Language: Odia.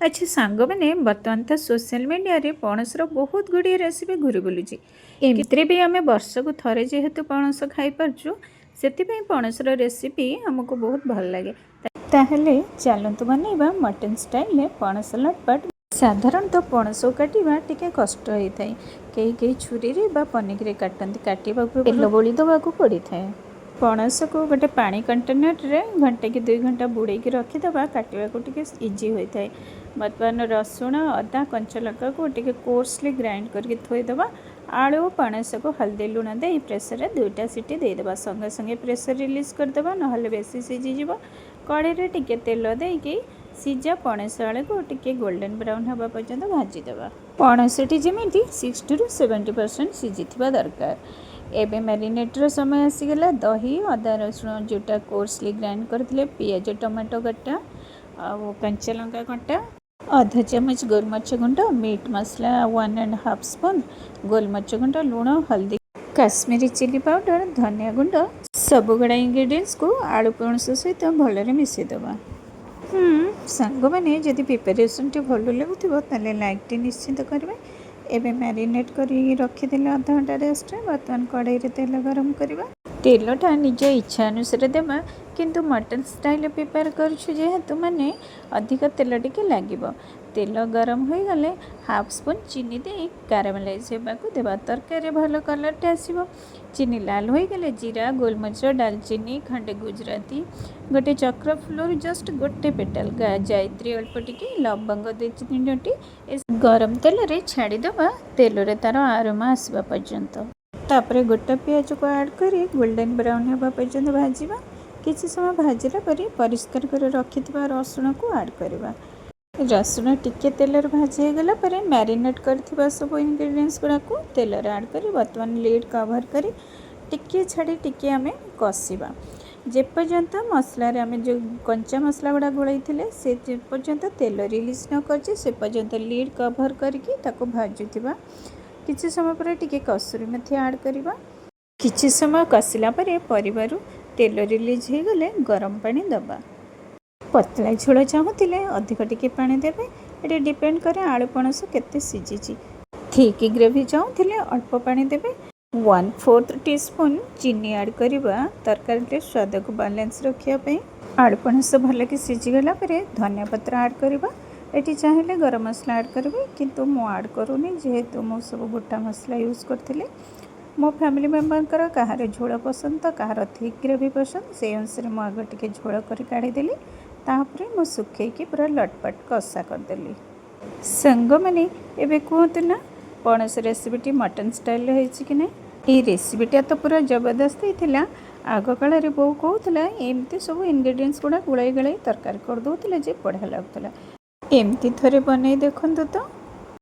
ଆଚ୍ଛା ସାଙ୍ଗମାନେ, ବର୍ତ୍ତମାନ ତ ସୋସିଆଲ ମିଡ଼ିଆରେ ପଣସର ବହୁତ ଗୁଡ଼ିଏ ରେସିପି ଘୁରି ବୁଲୁଛି। ଏମିତିରେ ବି ଆମେ ବର୍ଷକୁ ଥରେ ଯେହେତୁ ପଣସ ଖାଇପାରୁଛୁ, ସେଥିପାଇଁ ପଣସର ରେସିପି ଆମକୁ ବହୁତ ଭଲ ଲାଗେ। ତାହେଲେ ଚାଲନ୍ତୁ ବନେଇବା ମଟନ୍ ଷ୍ଟାଇଲରେ ପଣସ ଲଟପଟ। ସାଧାରଣତଃ ପଣସ କାଟିବା ଟିକେ କଷ୍ଟ ହୋଇଥାଏ। କେହି କେହି ଛୁରୀରେ ବା ପନିକିରେ କାଟନ୍ତି। କାଟିବା ପୂର୍ବରୁ ତେଲ ବୋଳି ଦେବାକୁ ପଡ଼ିଥାଏ। ପଣସକୁ ଗୋଟେ ପାଣି କଣ୍ଟେନରରେ ଘଣ୍ଟେ କି 2 ଘଣ୍ଟା ବୁଡ଼େଇକି ରଖିଦେବା, କାଟିବାକୁ ଟିକେ ଇଜି ହୋଇଥାଏ। ବର୍ତ୍ତମାନ ରସୁଣ, ଅଦା, କଞ୍ଚା ଲଙ୍କାକୁ ଟିକେ କୋର୍ସଲି ଗ୍ରାଇଣ୍ଡ କରିକି ଥୋଇଦେବା। ଆଳୁ, ପଣସକୁ ହଳଦୀ, ଲୁଣ ଦେଇ ପ୍ରେସରରେ ଦୁଇଟା ସିଟି ଦେଇଦେବା। ସଙ୍ଗେ ସଙ୍ଗେ ପ୍ରେସର ରିଲିଜ୍ କରିଦେବା, ନହେଲେ ବେଶୀ ସିଝିଯିବ। କଢ଼େଇରେ ଟିକେ ତେଲ ଦେଇକି ସିଝା ପଣସ ଆଳୁକୁ ଟିକେ ଗୋଲ୍ଡେନ୍ ବ୍ରାଉନ୍ ହେବା ପର୍ଯ୍ୟନ୍ତ ଭାଜିଦେବା। ପଣସଟି ଯେମିତି 60ରୁ 70% ସିଝିଥିବା ଦରକାର। ଏବେ ମ୍ୟାରିନେଟ୍ର ସମୟ ଆସିଗଲା। ଦହି, ଅଦା, ରସୁଣ ଯେଉଁଟା କୋର୍ସଲି ଗ୍ରାଇଣ୍ଡ କରିଥିଲେ, ପିଆଜ, ଟମାଟୋ କଟା ଆଉ କଞ୍ଚା ଲଙ୍କା କଟା, ଅଧ ଚାମଚ ଗୋଲମରିଚ ଗୁଣ୍ଡ, ମିଟ୍ ମସଲା 1.5 ସ୍ପୁନ୍, ଗୋଲମରିଚ ଗୁଣ୍ଡ, ଲୁଣ, ହଳଦୀ, କାଶ୍ମୀରୀ ଚିଲି ପାଉଡ଼ର, ଧନିଆ ଗୁଣ୍ଡ, ସବୁଗୁଡ଼ା ଇନଗ୍ରିଡ଼ିଏଣ୍ଟସକୁ ଆଳୁ ପଣସ ସହିତ ଭଲରେ ମିଶାଇଦେବା। ସାଙ୍ଗମାନେ, ଯଦି ପ୍ରିପାରେସନ୍ଟି ଭଲ ଲାଗୁଥିବ, ତାହେଲେ ଲାଇକ୍ଟି ନିଶ୍ଚିତ କରିବେ। ଏବେ ମ୍ୟାରିନେଟ୍ କରିକି ରଖିଦେଲେ ଅଧଘଣ୍ଟା ରେଷ୍ଟରେ। ବର୍ତ୍ତମାନ କଢ଼େଇରେ ତେଲ ଗରମ କରିବା। ତେଲଟା ନିଜ ଇଚ୍ଛା ଅନୁସାରେ ଦେବା, କିନ୍ତୁ ମଟନ୍ ଷ୍ଟାଇଲ୍ରେ ପ୍ରିପେୟାର କରୁଛୁ ଯେହେତୁ, ମାନେ ଅଧିକ ତେଲ ଟିକେ ଲାଗିବ। ତେଲ ଗରମ ହୋଇଗଲେ ହାଫ୍ ସ୍ପୁନ୍ ଚିନି ଦେଇ କାରାମେଲାଇଜ୍ ହେବାକୁ ଦେବା। ତରକାରୀରେ ଭଲ କଲର୍ଟା ଆସିବ। ଚିନି ଲାଲ ହୋଇଗଲେ ଜିରା, ଗୋଲମରିଚ, ଡାଲଚିନି, ଖଣ୍ଡେ ଗୁଜୁରାତି, ଗୋଟେ ଚକ୍ର ଫୁଲରୁ ଜଷ୍ଟ ଗୋଟେ ପେଟାଲ, ଜାଇତ୍ରୀ ଅଳ୍ପ ଟିକେ, ଲବଙ୍ଗ ଦୁଇ ତିନୋଟି ଗରମ ତେଲରେ ଛାଡ଼ିଦେବା, ତେଲରେ ତା'ର ଆରୋମା ଆସିବା ପର୍ଯ୍ୟନ୍ତ। ତାପରେ ଗୋଟା ପିଆଜକୁ ଆଡ଼୍ କରି ଗୋଲ୍ଡେନ୍ ବ୍ରାଉନ୍ ହେବା ପର୍ଯ୍ୟନ୍ତ ଭାଜିବା। କିଛି ସମୟ ଭାଜିଲା ପରେ ପରିଷ୍କାର କରି ରଖିଥିବା ରସୁଣକୁ ଆଡ଼୍ କରିବା। ରସୁଣ ଟିକେ ତେଲରେ ଭାଜି ହେଇଗଲା ପରେ ମ୍ୟାରିନେଟ୍ କରିଥିବା ସବୁ ଇନଗ୍ରିଡ଼ିଏଣ୍ଟସ୍ ଗୁଡ଼ାକୁ ତେଲରେ ଆଡ଼୍ କରି ବର୍ତ୍ତମାନ ଲିଡ଼୍ କଭର୍ କରି ଟିକିଏ ଛାଡ଼ି ଟିକିଏ ଆମେ କଷିବା, ଯେପର୍ଯ୍ୟନ୍ତ ମସଲାରେ ଆମେ ଯେଉଁ କଞ୍ଚା ମସଲା ଗୁଡ଼ା ଗୋଳେଇଥିଲେ, ସେ ଯେପର୍ଯ୍ୟନ୍ତ ତେଲ ରିଲିଜ୍ ନ କରିଛି, ସେ ପର୍ଯ୍ୟନ୍ତ ଲିଡ଼୍ କଭର୍ କରିକି ତାକୁ ଭାଜୁଥିବା। କିଛି ସମୟ ପରେ ଟିକେ କସୁରୀ ମେଥି ଆଡ଼୍ କରିବା। କିଛି ସମୟ କଷିଲା ପରେ ପରିବାରୁ ତେଲ ରିଲିଜ୍ ହେଇଗଲେ ଗରମ ପାଣି ଦେବା। ପତଳା ଝୋଳ ଚାହୁଁଥିଲେ ଅଧିକ ଟିକେ ପାଣି ଦେବେ। ଏଠି ଡିପେଣ୍ଡ କରେ ଆଳୁ ପଣସ କେତେ ସିଝିଛି। ଥିକ୍ ଗ୍ରେଭି ଚାହୁଁଥିଲେ ଅଳ୍ପ ପାଣି ଦେବେ। 1/4 ଟି ସ୍ପୁନ୍ ଚିନି ଆଡ଼୍ କରିବା, ତରକାରୀରେ ସ୍ୱାଦକୁ ବାଲାନ୍ସ ରଖିବା ପାଇଁ। ଆଳୁ ପଣସ ଭଲକି ସିଝିଗଲା ପରେ ଧନିଆ ପତ୍ର ଆଡ଼୍ କରିବା। ଏଠି ଚାହିଁଲେ ଗରମ ମସଲା ଆଡ଼୍ କରିବେ, କିନ୍ତୁ ମୁଁ ଆଡ଼୍ କରୁନି, ଯେହେତୁ ମୁଁ ସବୁ ଗୋଟା ମସଲା ୟୁଜ୍ କରିଥିଲି। ମୋ ଫ୍ୟାମିଲି ମେମ୍ବରଙ୍କର କାହାର ଝୋଳ ପସନ୍ଦ ତ କାହାର ଥିକ୍ ଗ୍ରେଭି ପସନ୍ଦ। ସେଇ ଅନୁସାରେ ମୁଁ ଆଗ ଟିକେ ଝୋଳ କରି କାଢ଼ିଦେଲି, ତାପରେ ମୁଁ ଶୁଖେଇକି ପୁରା ଲଟପଟ କଷା କରିଦେଲି। ସାଙ୍ଗମାନେ, ଏବେ କୁହନ୍ତୁ ନା, ପଣସ ରେସିପିଟି ମଟନ୍ ଷ୍ଟାଇଲରେ ହେଇଛି କି ନାହିଁ? ଏଇ ରେସିପିଟା ତ ପୁରା ଜବରଦସ୍ତ ହେଇଥିଲା। ଆଗ କାଳରେ ବୋଉ କହୁଥିଲା, ଏମିତି ସବୁ ଇନଗ୍ରିଡ଼ିଏଣ୍ଟସ୍ ଗୁଡ଼ା ଗୋଳାଇ ଗୋଳାଇ ତରକାରୀ କରିଦେଉଥିଲେ ଯେ ବଢ଼ିଆ ଲାଗୁଥିଲା। ଏମିତି ଥରେ ବନେଇ ଦେଖନ୍ତୁ ତ।